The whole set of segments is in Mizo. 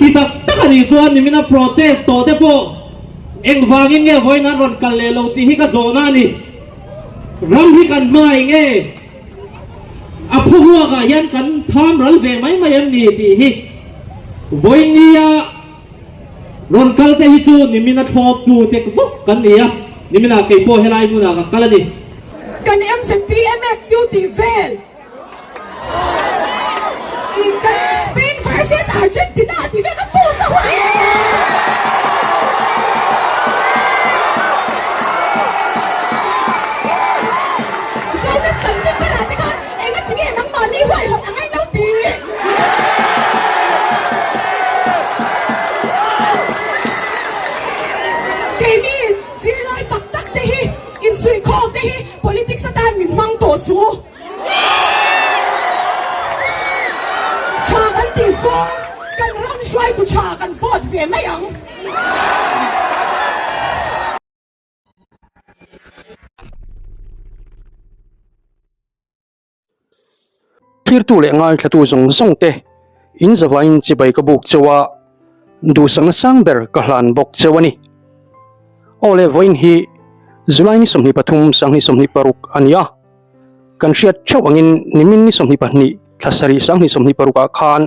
ti tak tak a nih chuan nimina protest tawh te pawh engvangin nge vawiin an rawn kal leh lo tih hi ka zawhna a ni. Ram hi kan hmangaih nge a phuhuakah hian kan tham ral ve mai mai em ni tih hi vawiin nia rawn kal te hi chu nimina thlawptu te bawk kan ni a, niminah kei pawh helai hmunah ka kal a ni. Kan MZP MFU tih vel. Spain versus Argentina tih vel ka post a hun. Zonet chanchin te lah te khan engatinge nangmahni huaihawt a ngailo tih. Keini zirlai tak tak te hi insuihkhawm te hi politics atan min hmang tawh suh. Tha kan tih zawng kan ram hruaitu tha kan vote ve mai ang. Thirtu leh ngaithlatu zawng zawng te in zavaiin chibai ka buk cheu a, duhsakna sang ber ka hlan bawk cheu a ni. Aw le vawiin hi July ni 23 sanghnih 26 a ni a. Kan hriat theuh angin nimin ni 22 thla sarih sanghnih 26 ah khan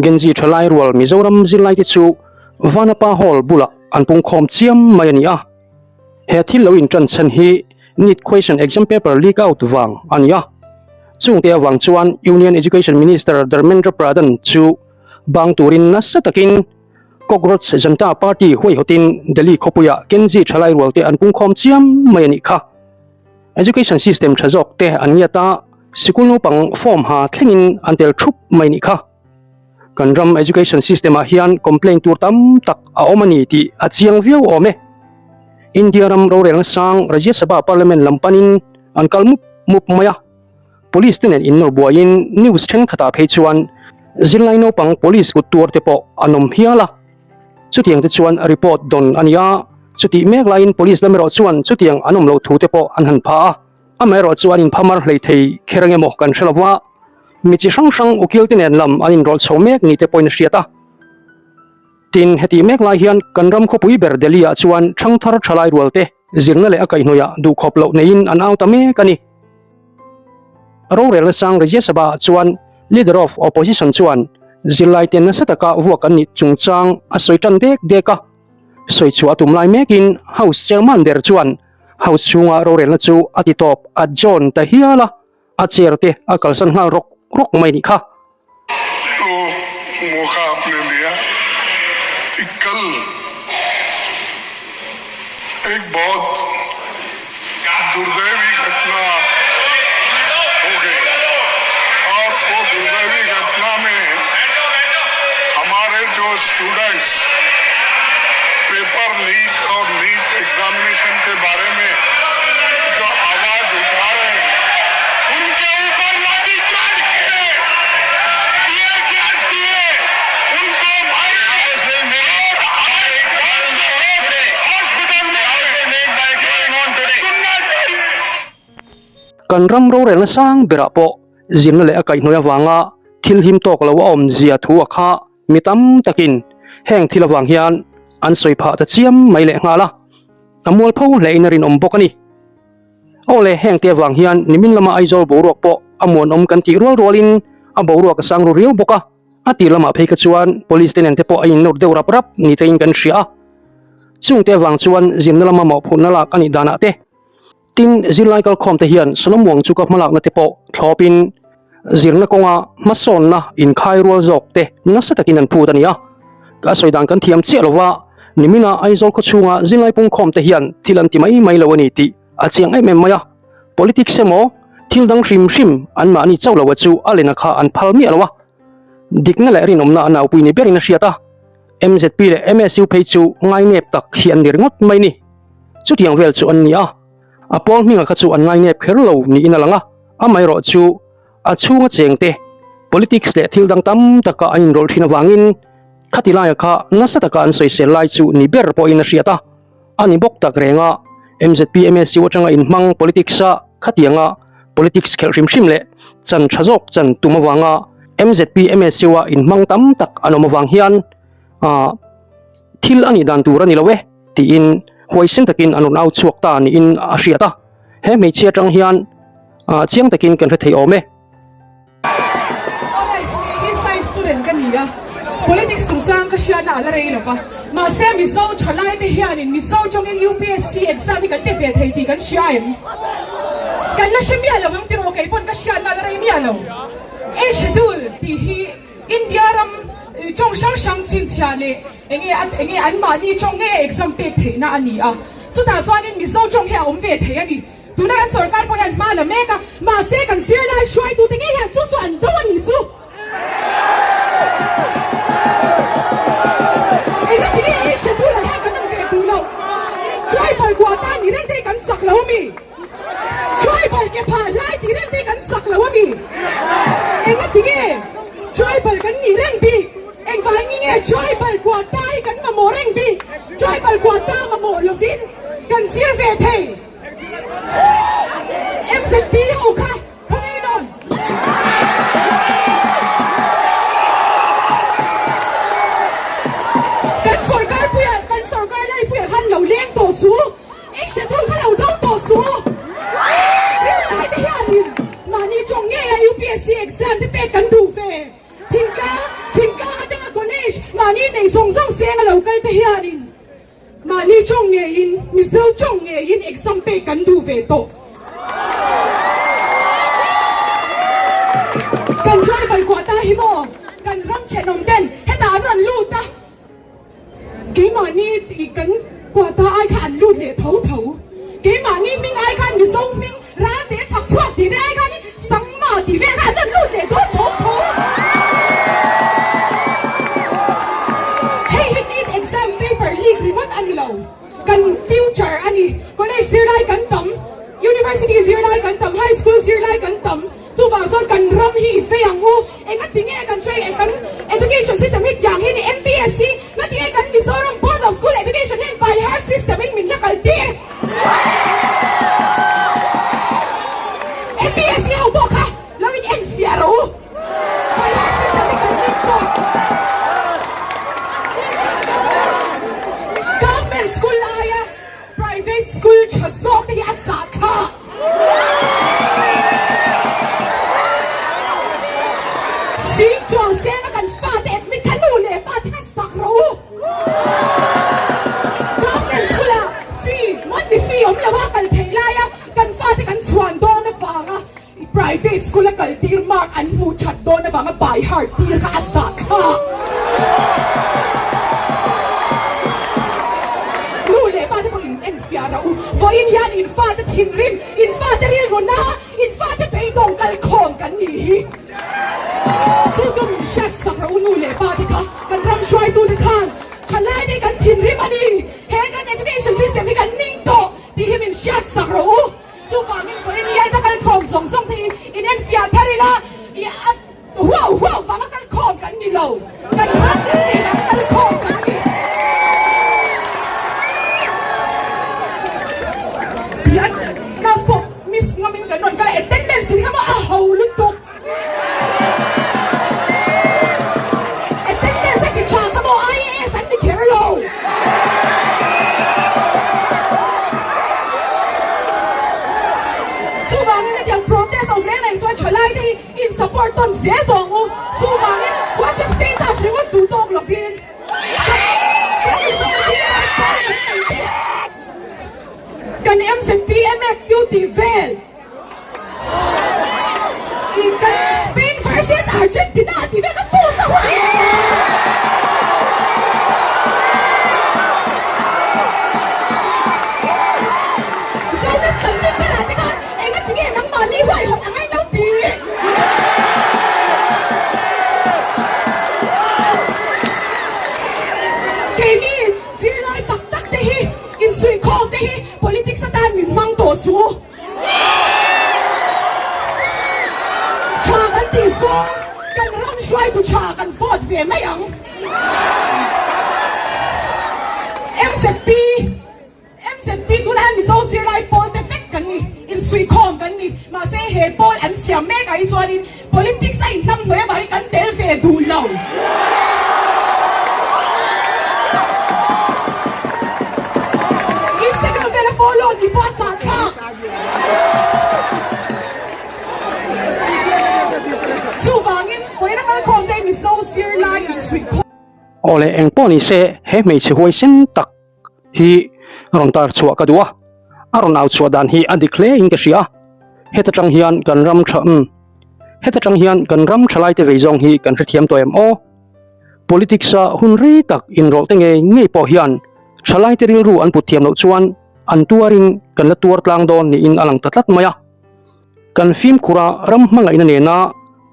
Genji thalai rual Mizoram zirlaite chu Vanapa Hall bulah an pungkhawm chiam mai a ni a. He thil lo intan chhan hi NEET question exam paper leak out vang a ni a. Chungte avang chuan Union Education Minister Dharmendra Pradhan chu bang turin nasa takin Cockroach Janata Party huaihawtin Delhi khawpuiah Genji thalai rualte an pungkhawm chiam mai a nih kha. Education system tha zawk te an ngiat a, sikul naupang form ha thlengin an tel thup mai nih kha. Kan ram education system ah hian complaint tur tam tak a awm a ni tih a chiang viau awm e. India ram rorelna sang Rajya Sabha Parliament lam panin an kal mup mup mai a. Police te nen innawr buaiin news thenkhatah phei chuan zirlai naupang police kut tuar te pawh an awm hial a. Chutiang te chuan report dawn a ni a, chutih mek laiin police lam erawh chuan chutiang an awm loh thu te pawh an han pha a, amaherawh chu an inphamar hlei thei kher ang emaw kan hre lo va, mi chi hrang hrang ukil te nen lam an inrawlh chho mek ni te pawhin a hriat a. Tin, hetih mek lai hian kan ram khawpui ber Delhi ah chuan thangthar thalai rual te zirna leh a kaihhnawih ah duhkhawp loh neiin an au ta mek a ni. Rorelna sang Rajya Sabha ah chuan Leader of Opposition chuan zirlai te nasa taka vuak an nih chungchang a sawi tan dek dek a. Sawi chhuah a tum lai mekin House Chairman ber chuan House chhunga rorelna chu a ti tawp a John ta hial a, a chair te a kalsan nghal rawk rawk mai nih kha. To mawka aapne diya ki kal ek bahut durdaivi ghatna ho gayi aur wo durdaivi ghatna mein hamare jo students paper leak aur NEET examination ke bare mein jo awaaz utha rahe hain unke upar lathi charge kiye, tear gas diye, unko mara aur aaj bahut se log hospital mein hain, sunna chahiye. Kan ram rorelna sang berah pawh zirna leh a kaihhnawih avanga thil him tawk lo a awmzia thu a kha Mi tam takin heng thil avang hian an sawi phah ta chiam mai leh nghal a, a mualpho hlein a rinawm bawk a ni. Aw le, heng te avang hian nimin lama Aizawl boruak pawh a muanawm kan tih rual rualin a boruak a sang ru riau bawk a, a tir lamah phei kha chuan police te nen te pawh a innawr deuh rap rap ni tein kan hria a. Chungte avang chuan zirna lama mawhphurhna lak a nih danah te, Tin, zirlai kalkhawmte hian Solomon chu ka hmalakna te pawh thlawpin zirna kawnga hmasawnna inkhai rual zawk te nasa takin an phut a ni a. Ka sawi dan kan thiam chiah lova, nimina Aizawl khaw chhunga zirlai pungkhawmte hian thil an ti mai mai lo a ni tih a chiang em em mai a. Politics emaw thil dang hrim hrim anmahni chauh loa chu a lena kha an phal miah lo a. Dikna leh rinawmna a naupui ni berin a hriat a. MZP leh MSU phei chu ngainep tak hi an ni ringawt mai ni. Chutiang vel chu an ni a, a pawl hminga kha chu an ngainep kher lo niin a lang a, amaherawh chu a chhunga chengte politics leh thil dang tam taka an inrawlh thin avangin khati laia kha nasa taka an sawisel lai chu ni ber pawhin a hriat a, a ni bawk tak reng a, MZP MSU atanga inhmang politics a khatianga politics khelh hrim hrim leh chan tha zawk chan tum avanga MZP MSU a inhmang tam tak an awm avang hian. Ahh thil a nih dan tur a ni lo e tiin huaisen takin an rawn au chhuak ta niin a hriat a, he hmeichhia atang hian ah chiang takin kan hre thei awm e. Awle, hi science student ka ni a, politics chungchang ka hriatna a la rei lo va, mahse Mizo thalaite hianin Mizo tawngin UPSC exam hi kan pe ve thei tih kan hria em? Kan la hre miah lo ang tiraw kei pawn ka hriatna a la rei miah lo. E schedule tih hi India ram tawng hrang hrang chhinchhiah leh enge enge anmahni tawng nge exam pek theihna a ni a, chutah chuanin Mizo tawng hi a awm ve thei a ni. Tuna kan sorkar pawh hian hma la mek a, mahse kan zirlai hruaitute ngei hian chu chu an do a nih chu. Engati nge ei schedule ah hian kan awm ve duh loh? Tribal quota ni reng te hi kan sak lo ami? Tribal ke phah lai tih reng te hi kan sak lo ami? Engati nge tribal kan nih reng bik? Engvangin nge tribal quota hi kan mamawh reng bik? Tribal quota mamawh lovin kan zir ve thei. MZP ho kha khawnge dawn? Kan sorkar puia kan sorkar lai puia khan lo leng tawh su, ei schedule kha lo do tawh su. Zirlai te hianin mahni tawng ngei a UPSC exam te pek kan duh ve. Thingtlang thingtlang atanga college mahni nei zawng zawng seng a lo kal te hianin Mahni tawng ngeiin, Mizo tawng ngeiin exam pek kan duh ve tawh. Kan tribal quota hi maw kan ram thenawm ten hetah an rawn lut a, keimahni kan quota ai kha an lut leh tho tho. Keimahni hming ai khan Mizo hming Ralte chhak chhuak tih te ai khan Sangma tih vel kha an rawn lut leh dawn tho tho. Hei hi NEET exam paper leak ringawt a ni lo, kan future a ni. College zirlai kan tam, University zirlai kan tam, High School zirlai kan tam, chuvang chuan kan ram hi i vei ang u. Engati nge kan train kan education system hi tiang hi ni MPSC, ngati nge kan Mizoram Board of School Education hian by heart system in min la kal tir? MPSC ho pawh kha lo in en fiah rawh u. By heart system hi kan ning tawh. Government school aia private school tha zawk te hi a zahthlak. Sing chuang seng a kan fate admit kha nu leh pa te kha sak rawh u. Government school ah fee, monthly fee awm lo a kal theih lai a kan fate kan chhuan dawn avanga private school a kal tir mark an hmuh that dawn avanga by heart tir kha a zahthlak. Nu leh pa te pawh in enfiah rawh u. Vawiin hian in fate thinrim, in fate rilru na, in fate beidawng kalkhawm kan nih hi. Chu chu min hriat sak rawh u nu leh pa te kha, kan ram hruaitu te khan thalai te hi kan thinrim a ni, he kan education system hi kan ning tawh tih hi min hriat sak rawh u. Chuvangin vawiin hi heta kalkhawm zawng zawng te hi in enfiah thar ila, i a huau huau vanga kalkhawm kan ni lo, kan ram nen a kalkhawm kan ni. Tihian class pawh miss ngamin kan rawn kal a, attendance hi kha maw a ho lutuk. Attendance a ti tha kha maw IAS an ti kher lo. Chuvangin hetiang protest awm reng reng chuan thalai te hi in support tawn zel tawh ang u. Chuvangin WhatsApp status ringawt duh tawk lovin kan Mizo zirlai pawl kan nei te kan MZPMFU tih vel Spain versus Argentina tih vel kha post a hun. Zonet chanchin te lah te khan engati nge nangmahni huaihawt a ngailo tih. Keini zirlai tak tak te hi insuihkhawm te hi politics atan min hmang tawh suh u. Tha kan tih zawng kan ram hruaitu tha kan vote ve mai ang. MZP MZP tunah hian Mizo zirlai pawl te vek kan ni, insuihkhawm kan ni. Mahse he pawl an siam mek ah hi chuanin politics a inhnamhnawih avangin kan tel ve duh lo. Awle eng pawh ni se he hmeichhe huaisen tak hi rawn tar chhuah ka duh a, a rawn au chhuah dan hi a dik hle in ka hria a, heta tang hian kan ram tha umm heta tang hian kan ram thalai te vei zawng hi kan hrethiam tawh em aw? Politics a hun rei tak inrawlh te ngei ngei pawh hian thalai te rilru an put thiam loh chuan an tuarin kan la tuar tlang dawn niin a lang ta tlat mai a. Kan fimkhur a ram hmangaihna nena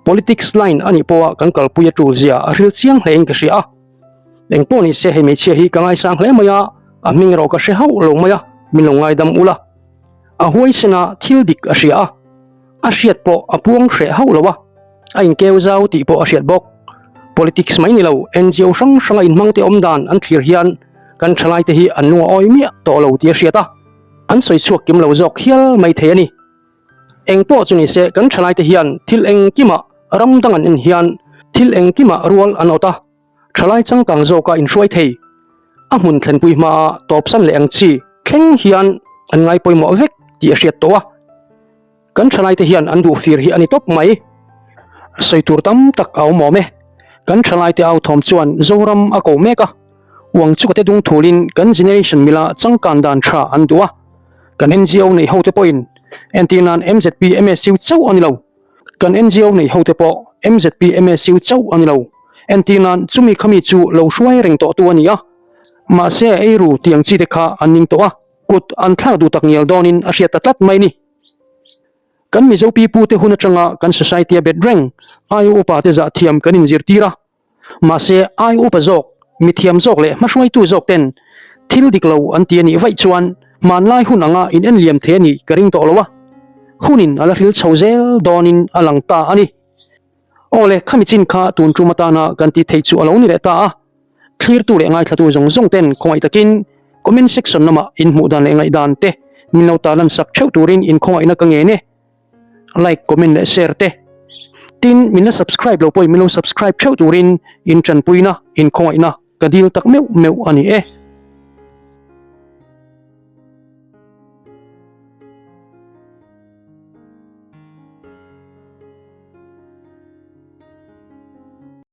politics line a nih pawha kan kalpui a tul zia a hril chiang hle in ka hria a. Eng pawh ni se hei hmeichhia hi ka ngaisang hle mai a, a hming erawh ka hre hauh lo mai a, min lo ngaidam ula. A huaisen a thil dik a hria a, a hriat pawh a puang hreh hauh lo a, a inkeu zau tih pawh a hriat bawk. Politics mai ni lo NGO hrang hranga inhmangte awm dan an thlir hian kan thalaite hi an lung a awi miah tawh lo tih a hriat a, an sawi chhuak kim lo zawk hial mai thei a ni. Eng pawh chu ni se kan thalaite hian thil engkimah ram dang an en hian thil engkimah rual an awt a, thalai changkang zawka inhruai thei. A hmun thlenpui hmaa tawpsan leh ang chi thleng hian an ngai pawimawh vek tih a hriat tawh a. Kan thalaite hian an duh fir hi a ni tawp mai. Sawi tur tam tak a awm awm e. Kan thalaite au thawm chuan Zoram a ko mek a. Uang chu ka te dung thulin kan generation mila changkan dan tha an duh a. Kan NGO neih hote pawhin entir nan MZP MSU chauh a ni lo. Kan NGO neih hote pawh MZP MSU chauh a ni lo. Entir nan chumi khami chu lo hruai reng tawhtu a ni a. Mahse eiru tiang chi te kha an ning tawh a, kut an thlak duh tak ngial dawnin a hriat ta tlat mai ni. Kan Mizo pipu te hun atanga kan society a bet reng, aia upa te zah thiam kan inzirtir a. Mahse, ai upa zawk, mithiam zawk leh hmahruaitu zawk ten thil dik lo an ti a nih vaih chuan hmanlai hun anga in en liam thei a nih ka ring tawh lo a, hunin a la hril chho zel dawnin a lang ta a ni. Aw le, khami chin kha tun tum atana kan tih theih chu a lo ni leh ta a, thlirtu leh ngaithlatu zawng zawng ten khawngaih takin comment section lamah in hmuh dan leh ngaihdan te min lo tarlan sak theuh turin in khawngaihna ka ngen e. Like, comment leh share te. Tin, min la subscribe lo pawhin min lo subscribe theuh turin in tanpuina, in khawngaihna ka dil tak meuh meuh a ni e.